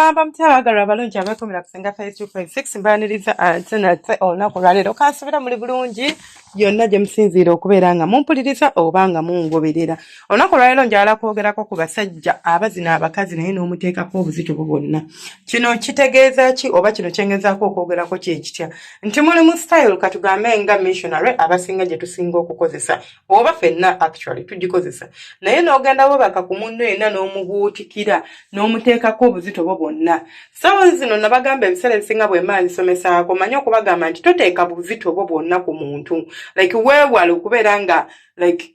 Mugamba mutya abaagalwa abalungi abeekumira ku Ssenga Face 256? Mbaaniriza ate nate olunaku olwaleero. Kansubira muli bulungi yonna gye musinziira okubeera nga mumpuliriza oba nga mungoberera. Olunaku olwaleero njagala kwogerako ku basajja abazina abakazi naye n'omuteekako obuzito bwo bwonna. Kino kitegeeza ki oba kino kyengezaako okwogerako kye kitya? Nti muli mu style, katugambe nga missionary abasinga gye tusinga okukozesa, oba fenna actually tugikozesa, naye n'ogenda webaka ku munno yenna n'omubuutikira n'omuteekako obuzito bwo bwonna. Sawa zino nabagamba, ebiseera ebisinga bwe mba nzisomesaako, manyi okubagamba nti toteeka buzito bwo bwonna ku muntu. Like, weewale okubeera nga like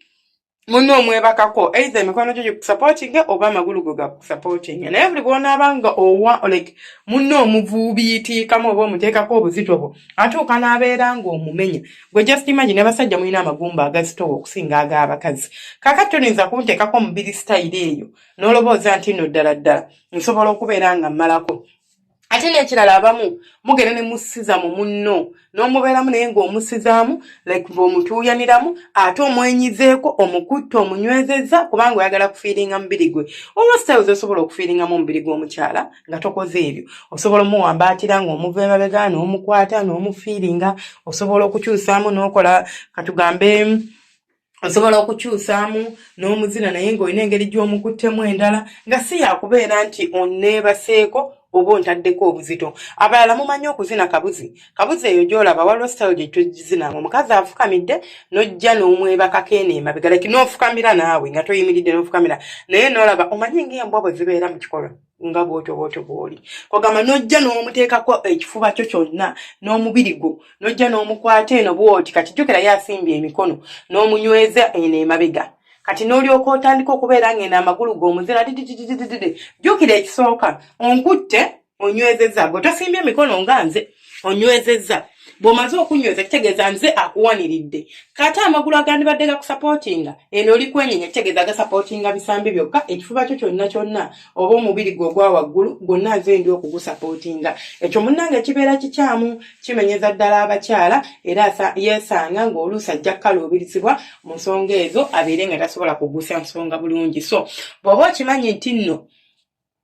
munno omwebakako, either emikono gyo gikusupportinge oba amagulu go gakusupportinge, naye buli bwonaaba nga owa like munno omuvuubiitiikamu oba omuteekako obuzito bwo, atuuka n'abeera ng'omumenya. Gwe just imagine, abasajja mulina amagumba agazitowa okusinga ag'abakazi. Kaakati toyinza kunteekako omubiri style eyo n'olowooza nti nno ddala ddala nsobola okubeera nga mmalako. Ate n'ekirala, abamu mugenda ne musiza mu munno n'omubeeramu naye ng'omusizaamu, like ng'omutuuyaniramu, ate omwenyizeeko, omukutte, omunywezezza kubanga oyagala kufeelinga mubiri gwe. Olwo style zosobola okufeelingamu omubiri gw'omukyala nga tokoze ebyo: osobola omuwambaatira ng'omuva emabega n'omukwata n'omufeelinga, osobola okukyusaamu n'okola, katugambe osobola okukyusaamu n'omuzina naye ng'olina engeri gy'omukuttemu endala nga si yakubeera nti onneebaseeko oba ontaddeko obuzito. Abalala mumanyi okuzina kabuzi. Kabuzi eyo gy'olaba, waliwo style gye tugizina nga omukazi afukamidde, n'ojja n'omwebakako eno emabega, like n'ofukamira naawe nga toyimiridde, n'ofukamira naye n'olaba, omanyi ng'embwa bwe zibeera mu kikolwa, nga bwotyo bwotyo bw'oli kogamba, n'ojja n'omuteekako ekifuba kyo kyonna n'omubiri gwo, n'ojja n'omukwata eno bw'oti. Kati jjukira ye asimbye emikono, n'omunyweza eno emabega. Kati n'olyoka otandika okubeera ng'eno amagulu g'omuzira didididididi. Jjukira ekisooka, onkutte, onywezezza, gwe tosimbye emikono nga nze, onywezezza. Bw'omaze okunyweza, kitegeeza nze akuwaniridde. Kate amagulu agandibadde gakusupportinga eno oli kwenyenya, kitegeeza gasupportinga bisambi byokka. Ekifuba kyo kyonna kyonna oba omubiri gwe ogwa waggulu gwonna nze ndi okugusupportinga. Ekyo munnange kibeera kikyamu, kimenyeza ddala abakyala, era yeesanga ng'oluusi ajja kukaluubirizibwa mu nsonga ezo, abeere nga tasobola kugusa nsonga bulungi. So bw'oba okimanyi nti nno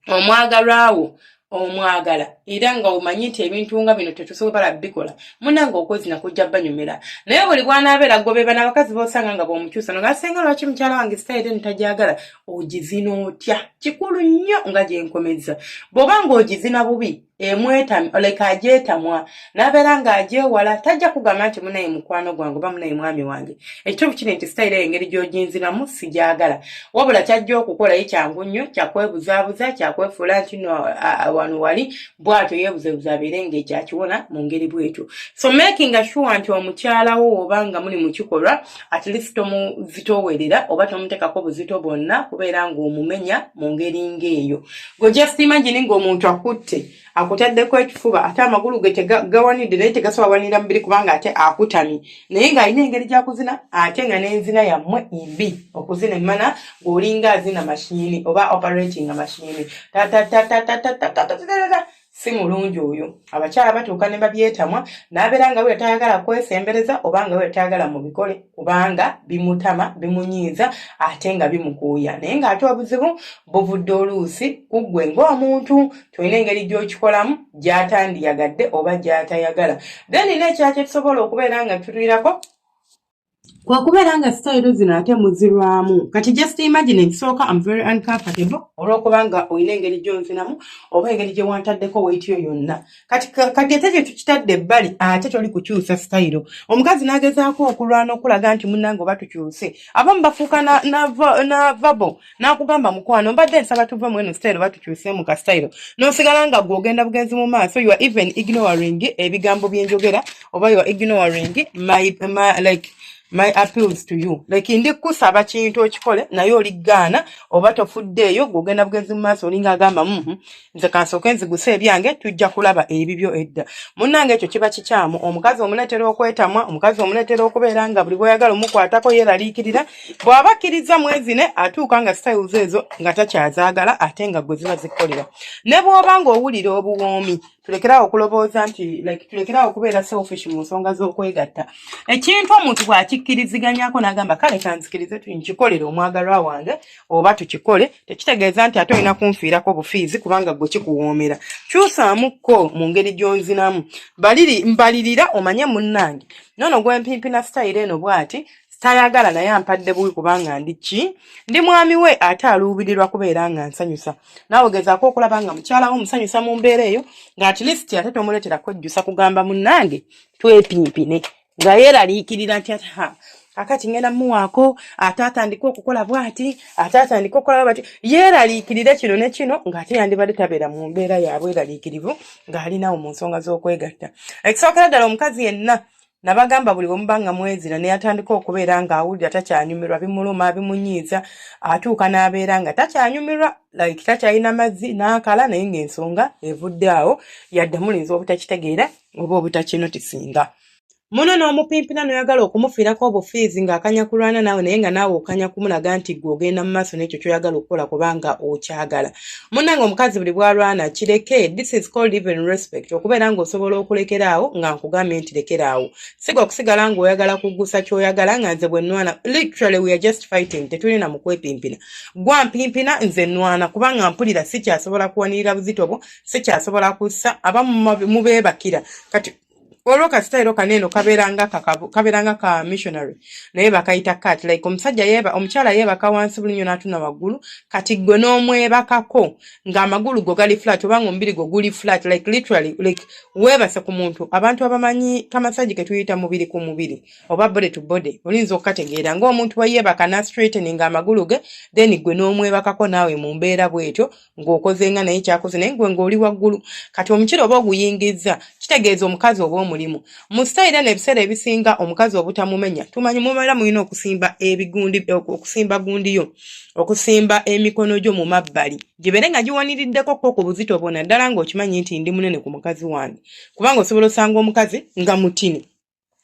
omwagalwa wo omwagala era nga omanyi nti ebintu nga bino tetusobola bikola, munange okwezina kujja banyumira. Naye buli bwanaabeera gobeba n'abakazi bosanga nga bw'omukyusa nogasenga, lwaki mukyala wange sitayire ntajagala? Ogizina otya? Kikulu nnyo nga gyenkomeza. Bw'oba ng'ogizina bubi, leka agyetamwa n'abeera ng'agyewala, tajja kugamba nti munaye mukwano gwange oba munaye mwami wange. Ekituufu kiri nti sitayire eyo engeri gy'oginziramu sigyagala. Wabula kyajja okukola ye kyangu nnyo, kyakwebuzaabuza, kyakwefuula nti no wano wali bw'atyo, yeebuzebuza abeere ng'ekyakiwona mu ngeri bw'etyo. So making sure nti omukyala wo oba nga muli mu kikolwa, at least tomuzitoowerera oba tomuteekako buzito bwonna kubeera ng'omumenya mu ngeri ng'eyo. Gwe just imagine ng'omuntu akutte, akutaddeko ekifuba, ate amagulu ge gawanidde naye tegasobola wanira mubiri kubanga ate akutamye, naye ng'alina engeri gy'akuzina, ate nga n'enzina yammwe mbi. Okuzina emmana ng'olinga azina mashini oba operating mashini, tatatatatatatatata, si mulungi oyo. Abakyala batuuka ne babyetamwa, n'abeera nga bwe tayagala kwesembereza oba nga bwe tayagala mubikole kubanga bimutama, bimunyiiza ate nga bimukuuya. Naye ng'ate obuzibu buvudde oluusi ku ggwe ng'omuntu, tolina engeri gy'okikolamu gy'atandiyagadde oba gy'atayagala. Then n'ekirala kye tusobola okubeera nga tulwirako kwe kubeera nga sitayiro zino ate muzirwamu. Kati just imagine, ekisooka, am very uncomfortable olw'okuba nga olina engeri gy'onzinamu oba engeri gye wantaddeko weight yo yonna. Kati kati ate kye tukitadde ebbali, ate toli kukyusa sitayiro. Omukazi n'agezaako okulwana okulaga nti munnange oba tukyuse, abamu bafuuka na vabo n'akugamba, "Mukwano, mbadde nsaba tuve mu eno sitayiro, batukyuse mu kasitayiro." N'osigala nga gwe ogenda bugenzi mu maaso. You are even ignoring ebigambo byenjogera oba you are ignoring my like my appeals to you. Like ndi kusaba kintu okikole naye oligaana oba tofuddeeyo, gw'ogenda bugenzi mu maaso, olinga agamba, nze kansooke nziguse ebyange, tujja kulaba ebibyo edda." Munnange, ekyo kiba kikyamu. Omukazi omuleetera okwetamwa, omukazi omuleetera okubeera nga buli bw'oyagala omukwatako yeeraliikirira. Bw'aba akkiriza mwezine, atuuka nga styles ezo nga takyazaagala, ate nga gwe ziba zikkolera. Ne bw'oba ng'owulira obuwoomi, Tulekerawo okulowooza nti like tulekerawo okubeera selfish mu nsonga z'okwegatta. Ekintu omuntu bw'akikkiriziganyako n'agamba kale kanzikirize nkikolere omwagalwa wange oba tukikole, tekitegeeza nti ate olina kunfiirako bufiizi kubanga gwe kikuwoomera. Kyusaamukko mu ngeri gy'onzinamu, mbalirira omanye munnange noono gwempimpina sitayiro eno bw'ati tayagala naye ampadde buwi kubanga ndi ki, ndi mwami we ate aluubirirwa kubeera nga nsanyusa. Naawe gezaako okulaba nga mukyala wo omusanyusa mu mbeera eyo, nga at least ate tomuleetera kwejjusa kugamba munnange twepimpine nga yeeraliikirira nti ha kakati ngenda muwaako ate atandike okukola bwati, ate atandike okukola bwati, yeeraliikirire kino ne kino, ng'ate yandibadde tabeera mu mbeera ya bweraliikirivu ng'alinawo mu nsonga z'okwegatta. Ekisookera ddala, omukazi yenna nabagamba buli bwe muba nga mwezira naye atandika okubeera ng'awulira takyanyumirwa, bimuluma, bimunyiiza, atuuka n'abeera nga takyanyumirwa, like takyalina mazzi n'akala, naye ng'ensonga evudde awo, yadde mulinza obutakitegeera oba obutakinotisinga. Muno n'omupimpina n'oyagala okumufiirako obufiizi ng'akanya kulwana naawe, naye nga naawe okanya kumulaga nti ggwe ogenda mu maaso n'ekyo ky'oyagala okukola kubanga okyagala. Munnange omukazi buli bw'alwana kireke, this is called even respect, okubeera ng'osobola okulekera awo nga nkugambye nti lekera awo. Siga okusigala ng'oyagala kuggusa ky'oyagala nga nze bwe nnwana, literally we are just fighting, tetulina mu kwepimpina. Gwa mpimpina nze nnwana kubanga mpulira sikyasobola kuwanirira buzito bwo, sikyasobola kussa, abamu mubeebakira. Kati olwo kasitayiro kano eno kabeera nga ka missionary, naye bakayita cat, like omusajja yeeba, omukyala yeebaka wansi bulinyo n'atuna waggulu. Kati ggwe n'omwebakako ng'amagulu go gali flat oba ng'omubiri gwo guli flat, like literally like weebase ku muntu. Abantu abamanyi kamasaji ke tuyita mubiri ku mubiri oba body to body, oyinza okukategeera ng'omuntu bwe yeebaka na straightening amagulu ge, then ggwe n'omwebakako naawe mu mbeera bw'etyo ng'okoze nga naye kyakoze, naye gwe ng'oli waggulu. Kati omukira oba oguyingizza, kitegeeza omukazi oba omulimu mu sitayiro eno. Ebiseera ebisinga omukazi obutamumenya, tumanyi mubeera mulina okusimba ebigundi, okusimba gundiyo, okusimba emikono gyo mu mabbali gibeere nga giwaniriddeko ko ku buzito bwo, naddala ng'okimanyi nti ndi munene ku mukazi wange, kubanga osobola osanga omukazi nga mutini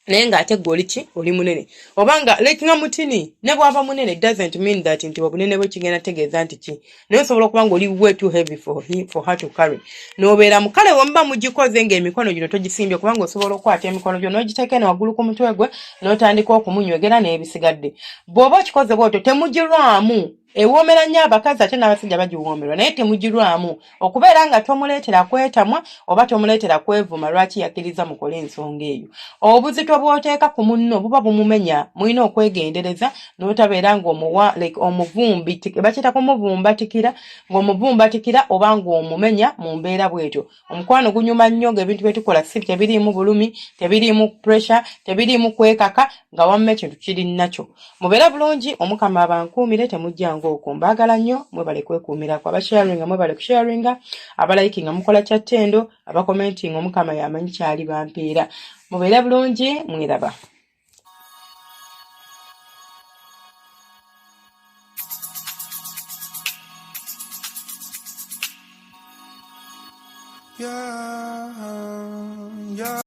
naye ng'ate gwe oli ki, oli munene, oba nga like nga mutini. Ne bw'aba munene doesn't mean that nti obunene bwe kigenda tegeeza nti ki, naye osobola okuba nga oli way too heavy for her to carry n'obeeramu. Kale bwe muba mugikoze ng'emikono gino togisimbye, kubanga osobola okukwata emikono gyo n'ogiteeka eno waggulu ku mutwe gwe n'otandika okumunywegera n'ebisigadde. Bw'oba okikoze bw'otyo temugirwamu, ewoomera nnyo abakazi ate n'abasajja bagiwoomerwa, naye temugirwamu okubeera nga tomuleetera kwetamwa oba tomuleetera kwevuma lwaki yakkiriza mukole ensonga eyo. Obuzito bw'oteeka ku munno buba bumumenya, mulina okwegendereza n'otabeera ng'omuwa like omuvumbi, bakiyita kumuvumbatikira, ng'omuvumbatikira oba ng'omumenya mu mbeera bw'etyo. Omukwano gunyuma nnyo ng'ebintu bye tukola si tebiriimu bulumi, tebiriimu pressure, tebiriimu kwekaka, nga wamma ekintu kiri nakyo. Mubeere bulungi, Omukama abankuumire, temujjanga okwo. Mbaagala nnyo, mwebale kwekuumirako. Abasharinga mwebale kusharinga, abalayikinga mukola kya ttendo, abakomentinga Omukama yamanyi kyali bampeera. Mubeere bulungi, mweraba. Yeah, yeah.